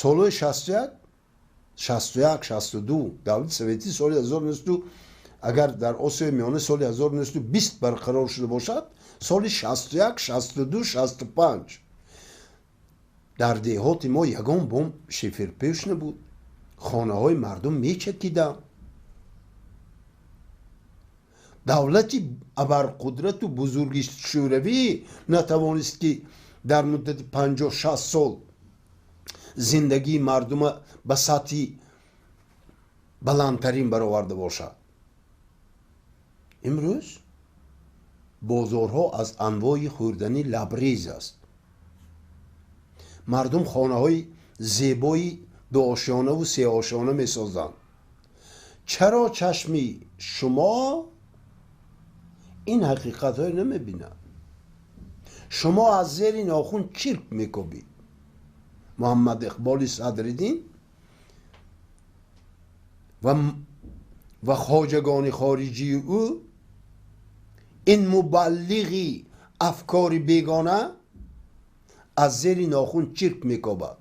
Солҳои 61, 61, 62 давлати советӣ соли 19, агар дар Осиёи Миёна соли 1920 барқарор шуда бошад, соли 61, 62, 65 дар деҳоти мо ягон бом шиферпӯш набуд, хонаҳои мардум мечакиданд. Давлати абарқудрату бузурги Шӯравӣ натавонист, ки дар муддати 50-60 сол зиндагии мардума ба сатҳи баландтарин бароварда бошад. Имрӯз бозорҳо аз анвои хӯрданӣ лабрез аст. Мардум хонаҳои зебои дуошёнаву сеошёна месозанд. Чаро чашми шумо ин ҳақиқатҳоро намебинад? Шумо аз зери нохун чирк мекобид. Муҳаммад Иқболи Садриддин ва хоҷагони хориҷии ӯ, ин мубаллиғи афкори бегона, аз зери нохун чирк мекобад.